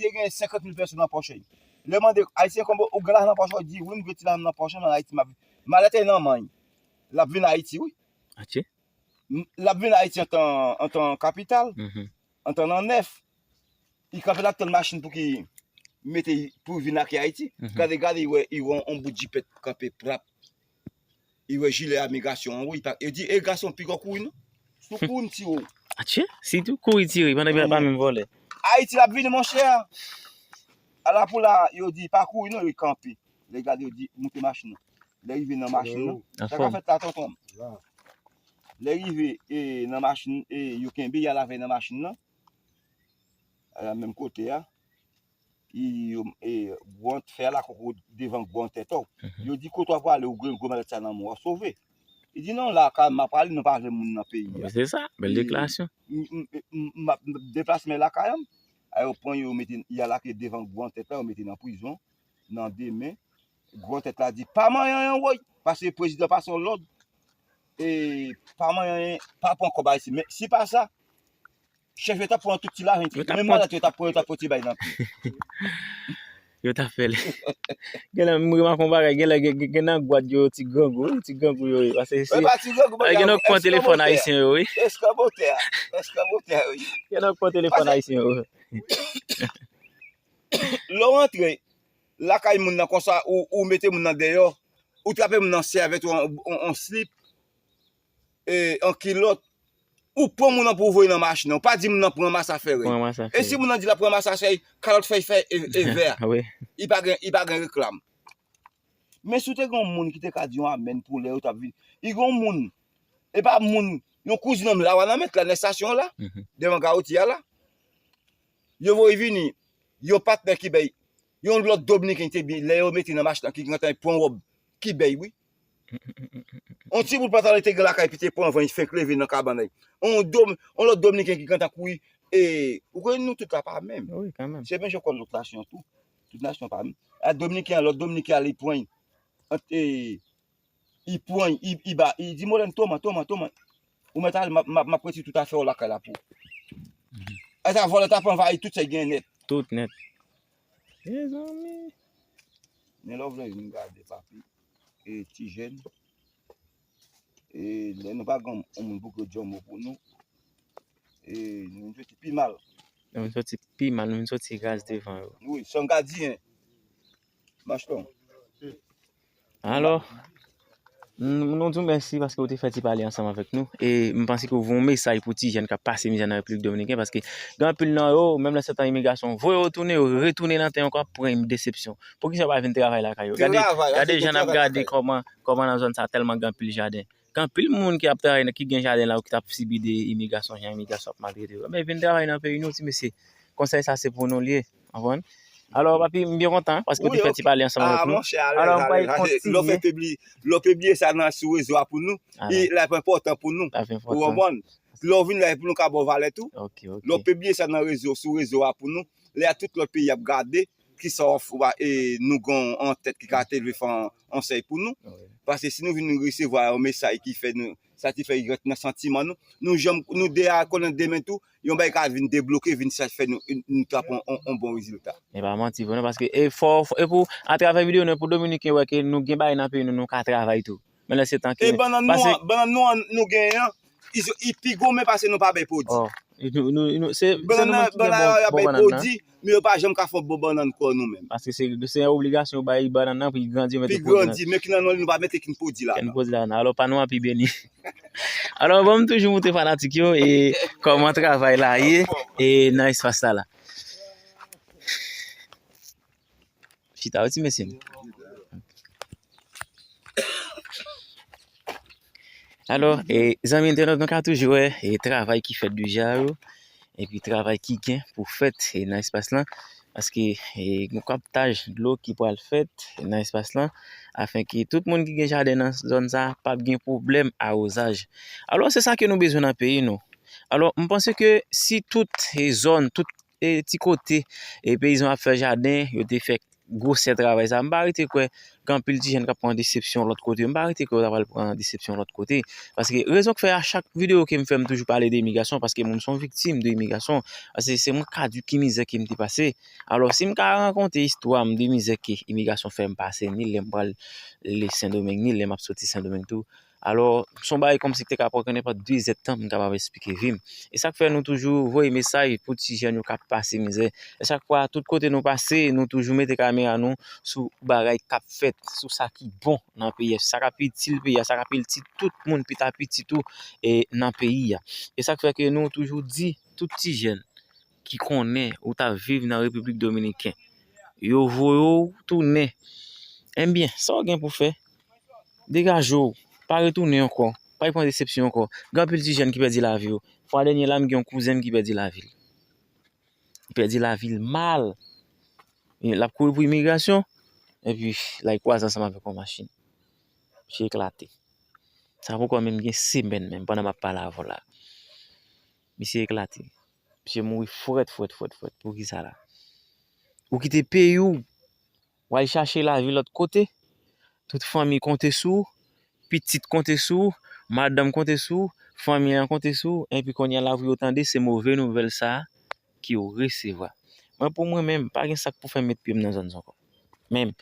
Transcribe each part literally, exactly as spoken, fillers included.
Li gen senkant mil pèso nan pòch li. Lè mande Ayisyen konbyen ou gen lajan nan pòch ou, di wi, m gen ti lajan nan pòch mwen, Ayiti m ap viv. Malè te nan manny. L ap vin Ayiti wi. Atye. M- L ap vin Ayiti antan antan kapital, Mhm. antan nan nèf. Li kanpe l ap tann machin pou ki mete pou vin lake Ayiti. Mhm. Gade gade li wè li wè yon bout jipèt kanpe prap. Li wè jilè a migrasyon an wo. Li pa- Yo di e gason piga w kouri non. Si w kouri m tire w. Atye, si tou kouri tire pandan l pa menm vòlè. Ayiti l ap vini monchè. Ala pou la yo di pa kouri non, yo kanpe. Lè gade yo di moute machin nan. Lè rive nan machin nan. Sa ka fèt la tonton. Lè rive e, nan machin e, yo kenbe y al avè nan machin nan. Ala menm kote a. Yo e, gwant fè a la koko devan gwant tèt ou. Yo di kote w ap prale ou gen gwo malèt sa nan men w a sove. Li di non la kay m ap prale nou pa jwenn moun nan peyi a. Se sa, bèl deklarasyon. M ap deplase men lakay an. A yo pran yo mete y al lake devan gwant tèt la yo mete nan prizon. Nan demen gwant tèt la di pa manyen anyen woy. Paske prezidan pase yon lòd. E pa manyen anyen pa pran kòb ayisyen men si pa sa chèf yo t ap pran tout ti lajan. Menm malèt yo t ap pran yo t ap pote bay nan pye. Yo t ap fè l. Genlè m remake yon bagay genlè gen nan gwad yo ti grangou wi ti grangou yo ye paske se gen nan k pran telefòn ayisyen yo wi. Eskanmotè eskanmotè wi. Gen nan k pran telefòn ayisyen yo. Lè w rantre lakay moun nan konsa ou mete moun nan deyò ou trape moun nan sèvèt ou an slip an kilòt ou pran moun nan pou voye nan machin nan ou pa di moun nan pran mas afè w e si moun nan di l ap pran mas afè l kalòt fèy fè e vè li pa gen li pa gen reklam. Men si w te gen yon moun ki te ka di yon amèn pou lè yo t ap vin li gen yon moun e pa moun yon kouzin an m la w a nan mèt la nan estasyon an la devan gawoti a la yo voye vini yon patnè ki bay yon lòt dominiken ki te byen lè yo mete nan machin nan ki gentan pran wòb ki bay wi. Yon ti bout pantalon li te gen lakay epi te pran van li fenk leve nan kabann li. Yon dom yon lòt dominiken ki gentan kouri e ou konnen nou tout la pa menm. Se menm jan kòd lòt nasyon tou. Tout nasyon pa menm. A dominiken an lòt dominiken ale pran li pran li li ba li di Molèn toman toman toman ou mèt ale m ap retire tout afè w lakay la pou ou. Eta vòlè t ap anvayi tout sa l gen nèt. Tout nèt. Mezanmi. Men lè w vle vin gade papi e ti jèn e lè nou pa gen yon moun pou kredye yon mo pou nou e nou vin soti pi mal. Nou vin soti pi mal, nou vin soti raz devan yo. Wi, Sangadiyen. Mach long. Alò, nou di w mèsi paske w te fè ti pale ansanm avèk nou. E m panse ke w voye yon mesaj pou ti jèn k ap pase mizè nan Repiblik Dominiken paske gen anpil nan yo, menm lè se tan imigrasyon voye yo tounen, yo retounen nan tè yo ankò ap pran desepsyon. Poukisa yo pa vin travay lakay yo? Gade, gade jan n ap gade kòman, kòman nan zòn sa tèlman gen anpil jaden. Gen anpil moun ki ap travay ki gen jaden la yo ki t ap sibi de imigrasyon, jan imigrasyon ap maltrete yo. Men vin travay nan peyi nou, ti mesye. Konsèy sa se pou nou l ye. Konprann? Alò, papi, m byen kontan paske w te fè ti pale ansanm avèk nou. Alò, m pral kontinye. Lè w pibliye sa nan sou rezo a pou nou, l ap enpòtan pou nou. Ou konprann? Lè w vin la pou nou ka ba w valè tou. Lè w pibliye sa nan rezo, sou rezo a pou nou, lè a tout lòt peyi ap gade kisa w ap fè, nou gen yon antèt ki ka te leve fè yon konsèy pou nou. Paske si nou vin resevwa yon mesaj ki fè nou, sa te fè li rant nan santiman nou, nou janm, nou deja konnen demen tou, yon bagay ka vin debloke, vin sa fè nou, nou trap yon, yon, yon bon rezilta. E pa manti vre non, paske e fò, e pou, atravè videyo nou, pou Dominiken wè ke nou gen bagay nan peyi nou, nou ka travay tou. Men lè se tan ki. E bannann nou an, bannann nou an nou genyen an, li pi goumen pase nou pa bay pwodui. Bannann nan, bannann yo bay pwodui, men yo pa janm ka fè bon bannann kò nou menm. Paske se, se yon obligasyon yo bay bannann nan pou li grandi, yo mete pwodui nan. Pi grandi, men ki nan non li nou pa mete kin pwodui la. Kin pwodui la nan. Alò pa nou an pi beni. Alò bon, m toujou moutre fanatik yo e kòman travay la ye e nan espas la la. Chita wi ti mesye m. Alò, e, zanmi entènòt, nou ka toujou wè e travay ki fèt deja yo, epi travay ki gen pou fèt e nan espas lan, paske e, gen kaptaj dlo ki pral fèt e nan espas lan, afenke tout moun ki gen jaden nan zòn sa p ap gen pwoblèm awozaj. Alò, se sa ke nou bezwen nan peyi nou. Alò, m panse ke si tout e zòn, tout e ti kote e peyizan ap fè jaden, yo te fè gwosè travay sa. M pa rete kwè gen anpil ti jèn k ap pran desepsyon lòt kote. M pa rete kwè yo ta pral pran desepsyon lòt kote. Paske rezon k fè a chak videyo ke m fè, m toujou pale de imigrasyon, paske mwen m se yon viktim de imigrasyon. Paske se mwen k ka di ki mizè ke m te pase. Alò, si m ka rakonte istwa m de mizè ke imigrasyon fè m pase, ni lè m pral Sendomeng, ni lè m ap soti Sendomeng tou, alò, se yon bagay kòmsi ki te ka pran nenpòt de zèdtan pou m kapab esplike vi m. E sa k fè nou toujou voye mesaj pou ti jèn yo k ap pase mizè. E chak fwa, tout kote nou pase, nou toujou mete kamera nou sou bagay k ap fèt, sou sa ki bon nan peyi a, sa k ap itil peyi a, sa k ap itil tout moun, pita pitit ou, e nan peyi a. E sa k fè ke nou toujou di tout ti jèn ki konnen ou t ap viv nan Repiblik Dominiken, yo voye w tounen. Ebyen, sa w gen pou fè? Degaje w, pa retounen ankò, pa pran desepsyon ankò. Gen anpil ti jèn ki pèdi lavi yo. Fwa dènye la, m gen yon kouzen m ki pèdi lavi l. Li pèdi lavi l mal. L ap kouri pou imigrasyon, epi l al kwaze ansanm avèk yon machin. Misye eklate. Sa poko menm gen semèn menm, pandan m ap pale avè w la. Misye eklate. Misye mouri frèt, frèt, frèt, frèt. Poukisa la? Ou kite peyi w, w al chache lavi lòt kote, tout fanmi konte sou ou, pitit konte sou ou, madanm konte sou ou, fanmi an konte sou ou, epi kounye a la pou yo tande se move nouvèl sa a ke yo resevwa. Mwen, pou mwen menm, pa gen sa k pou fè m met pye m nan zòn sa ankò. Menm,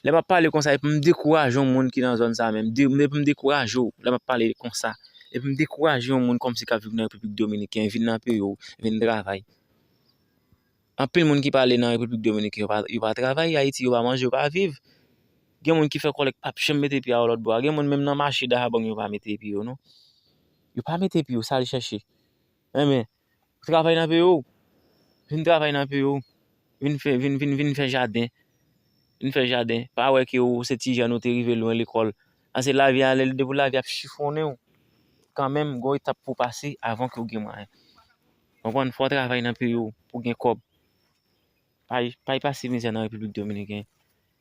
lè m ap pale konsa, epi m dekouraje yon moun ki nan zòn sa a menm, de, epi m dekouraje w, lè m ap pale konsa, epi m dekouraje yon moun kòmsi k ap viv nan Repiblik Dominiken, vin nan peyi w, vin travay. Anpil moun ki pale nan Repiblik Dominiken, yo pa, yo pa travay, Ayiti, yo pa manje, yo pa viv. Gen moun ki fè kòlèk p ap janm mete pye a lòt bò a. Gen moun menm nan mache Dajabong, yo pa mete pye yo, non. Yo pa mete pye yo, sa al chèche. Enben, travay nan peyi w. Vin travay nan peyi w. Vin fè, vin, vin, vin fè jaden. Vin fè jaden. Pa wè ke w se ti jèn, ou te rive lwen lekòl. Paske lavi a, lè, depi lavi ap chifonnen w, kanmenm, gen yon etap pou w pase avan ke w gen mwayen. Konprann? Fò w travay nan peyi w pou w gen kòb. Pa, pa pase mizè nan Repiblik Dominiken.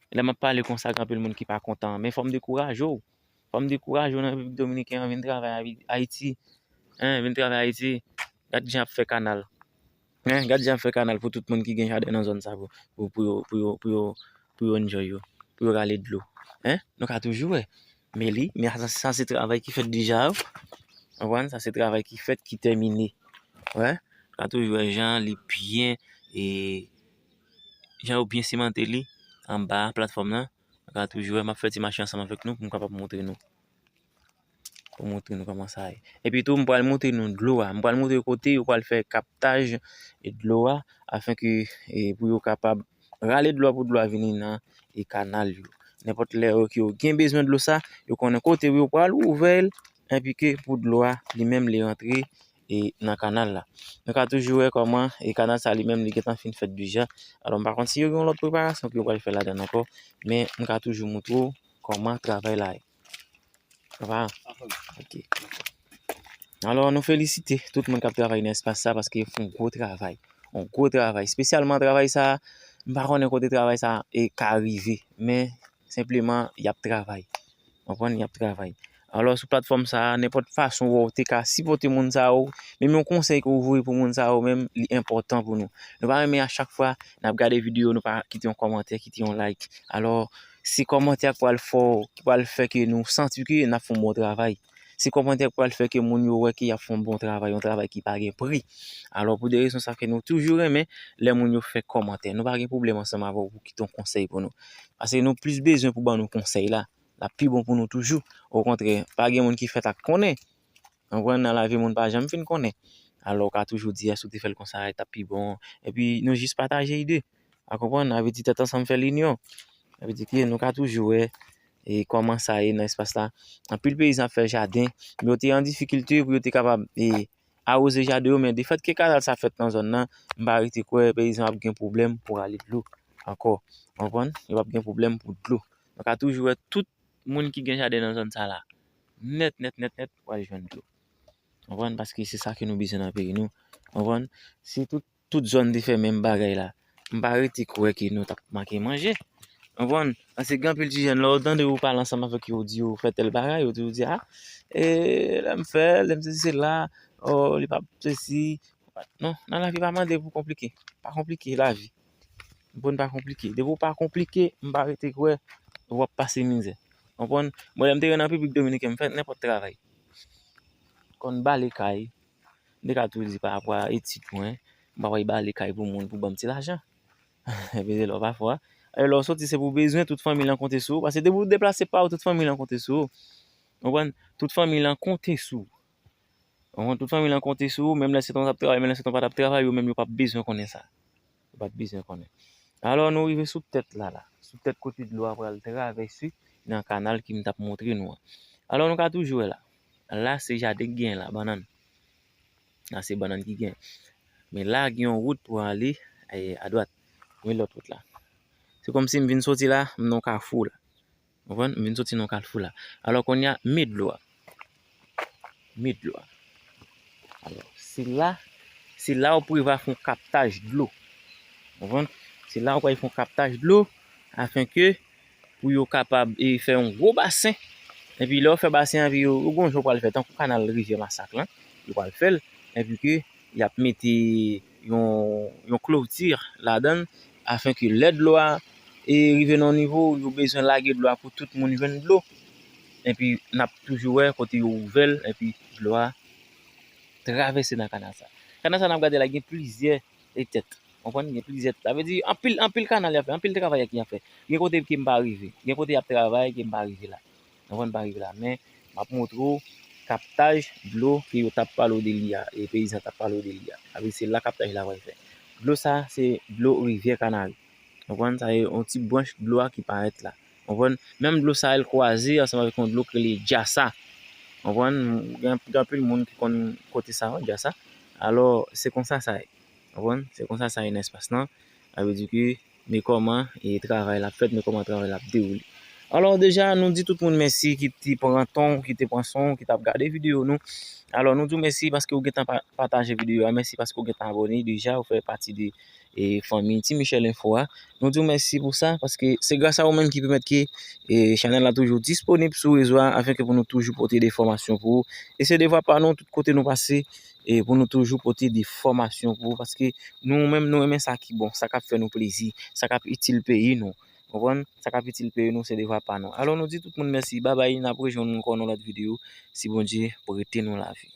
Lè m ap pale konsa, gen anpil moun ki pa kontan, men fò m dekouraje w. Fò m dekouraje w nan Repiblik Dominiken an, vin travay Ayi-, Ayiti. Hein, vin travay Ayiti. Gad jan ap fè kanal. Hein, gad jan ap fè kanal pou tout moun ki gen jaden nan zòn sa pou, pou, pou yo, pou yo, pou yo, pou yo enjoy yo, pou yo rale dlo. Hein, nou ka toujou wè. Men li, men sa, sa se travay ki fèt deja, wi. Konprann? Sa se travay ki fèt, ki tèmine. Wè, nou ka toujou wè jan li byen, e, jan yo byen simante li anba platfòm nan. Nou ka toujou wè, m ap fè ti mache ansanm avèk nou pou m kapab montre nou. Pou montre nou kòman sa ye. Epi tou, m pral montre nou dlo a. M pral montre kote yo pral fè kaptaj dlo a, afenke, e, pou yo kapab rale dlo a, pou dlo a vini nan, e, kanal yo. Nenpòt lè yo, ke yo gen bezwen dlo sa, yo konnen kote yo pral ouvè l, enpi ke pou dlo a li menm li rantre, e, nan kanal la. Nou ka toujou wè kòman, e, kanal sa li menm li gentan fin fèt deja. Alò, m pa konn si yo gen yon lòt preparasyon ke yo pral fè ladan l ankò, men m ka toujou montre w kòman travay la ye. Papa, ok. Alò, nou felisite tout moun k ap travay nan espas sa, paske yo fè yon gwo travay. Yon gwo travay. Espesyalman travay sa, m pa konnen kote travay sa e ka rive, men senpleman, y ap travay. Konprann? Y ap travay. Alò, sou platfòm sa, nenpòt fason ou wè ou te ka sipòte moun sa yo, menm yon konsèy ke ou voye pou moun sa yo, menm li enpòtan pou nou. Nou pa renmen a chak fwa n ap gade videyo, nou pa kite yon kòmantè, kite yon like. Alò, se kòmantè a k pral fè, ki pral fè ke nou santi ke n ap fè yon bon travay. Se kòmantè a k pral fè ke moun yo wè ke y ap fè yon bon travay, yon travay ki pa gen pri. Alò, pou de rezon sa fè nou toujou renmen lè moun yo fè kòmantè. Nou pa gen pwoblèm ansanm avè w pou kite yon konsèy pou nou. Paske nou plis bezwen pou ban nou konsèy la. L ap pi bon pou nou toujou. Okontrè, pa gen moun ki fèt ak konnen. Konprann, nan lavi moun pa janm fin konnen. Alò, ou ka toujou di, èske w te fè l konsa, li t ap pi bon. Epi, nou jis pataje ide. A konprann, sa vle di tèt ansanm fè linyon. Sa vle di ke nou ka toujou wè, e, kòman sa ye nan espas la. Anpil peyizan ap fè jaden, men yo te an difikilte pou yo te kapab, e, awoze jaden yo, men defèt ke kanal sa fèt nan zòn nan, m pa rete kwè peyizan ap gen pwoblèm pou rale dlo ankò. Konprann? Yo p ap gen pwoblèm pou dlo. Nou ka toujou wè tout moun ki gen jaden nan zòn sa la, nèt, nèt, nèt, nèt, pral jwenn dlo. Konprann? Paske se sa ke nou bezwen nan peyi nou. Konprann? Si tout, tout zòn te fè menm bagay la, m pa rete kwè ke nou t ap manke manje. Konprann? Paske gen anpil ti jèn, lè yo tande ou pale ansanm avèk yo, ou di yo fè tèl bagay, yo toujou di, a, e, lè m fè, lè m sesi sela, o, li p ap sesi. Non, nan lavi pa mande pou konplike. Pa konplike lavi. Bon, pa konplike. Depi w pa konplike, m pa rete kwè w ap pase mizè. Konprann? Mwen, lè m te gen nan Repiblik Dominiken, m fè nenpòt travay. Konn bale kay, m te ka toujou di pa rapò a etid mwen, m pa pral bale kay pou moun pou ban m ti lajan. Epi se lè w pa fò a. E lè w soti, se pou bezwen, tout fanmi lan konte sou ou. Paske depi w deplase pa w, tout fanmi lan konte sou ou. Konprann? Tout fanmi lan konte sou ou. Konprann? Tout fanmi lan konte sou ou, menm lè se ton t ap travay, menm lè se ton pa t ap travay, yo menm yo p ap bezwen konnen sa. Yo p ap bezwen konnen. Alò, nou rive sou tèt la, la. Sou tèt kote dlo a pral travèse nan kanal ki m t ap montre nou an. Alò, nou ka toujou wè la. La, se jaden ki genyen la, bannann. La, se bannann ki genyen. Men la, gen yon wout pou ale, eh, adwat. Men lòt wout la. Se kòmsi m vin soti la, m nan yon kafou la. Konprann? M vin soti nan yon kafou la. Alò, kounye a, men dlo a. Men dlo a. Alò, se la, se la ou pou rive fè yon kaptaj dlo. Konprann? Se la ou pral fè yon kaptaj dlo, afenke pou yo kapab, e, fè yon gwo basen. Epi lè yo fè basen an, epi yo, yo gon jan yo pral fè, tankou kanal Rivyè Masak lan, yo pral fè l, epi ke y ap mete yon, yon kloti ladan l, afenke lè dlo a, e, rive nan yon nivo, yo bezwen lage dlo a pou tout moun jwenn dlo. Epi n ap toujou wè kote yo ouvè l, epi dlo a travèse nan kanal sa. Kanal sa n ap gade la, gen plizyè, e, tèt. Konprann? Gen plizyè tèt. Sa vle di, anpil, anpil kanal y ap fè, anpil travay ki y ap fè. Gen kote ke m pa rive. Gen kote y ap travay ke m pa rive la. Konprann? M pa rive la. Men, m ap montre w kaptaj dlo ke yo t ap pale w de li a, e peyizan t ap pale w de li a. Sa vle di, se la kaptaj la pral fè. Dlo sa, se dlo Rivyè Kanari. Konprann? Sa se yon ti branch dlo a ki parèt la. Konprann? Menm dlo sa, l kwaze ansanm avèk yon dlo ki rele Djasa. Konprann? Gen, gen anpil moun ki konn kote sa, wi, Djasa. Alò, se konsa sa ye. Konprann? Se konsa sa ye nan espas lan. Sa vle di ke, men kòman, e, travay la ap fèt, men kòman travay la ap dewoule. Alò, deja, nou di tout moun mèsi ki te pran tan, ki te pran son, ki t ap gade videyo nou. Alò, nou di w mèsi paske w gentan pa-, pataje videyo a, mèsi paske w gentan abòne deja, ou fè pati de, e, fanmi Ti Michel Info a. Nou di w mèsi pou sa, paske se gras a ou menm ki pèmèt ke, e, chanèl la toujou disponib sou rezo a, afenke pou nou toujou pote de enfòmasyon pou ou. E se devwa pa nou, tout kote nou pase, e pou nou toujou pote de enfòmasyon pou ou, paske nou menm, nou renmen sa ki bon, sa k ap fè nou plezi, sa k ap itil peyi nou. Konprann? Sa k ap itil peyi nou, se devwa pa nou. Alò, nou di tout moun mèsi, babay, n ap rejwenn nou ankò nan lòt videyo, si Bondye prete nou lavi.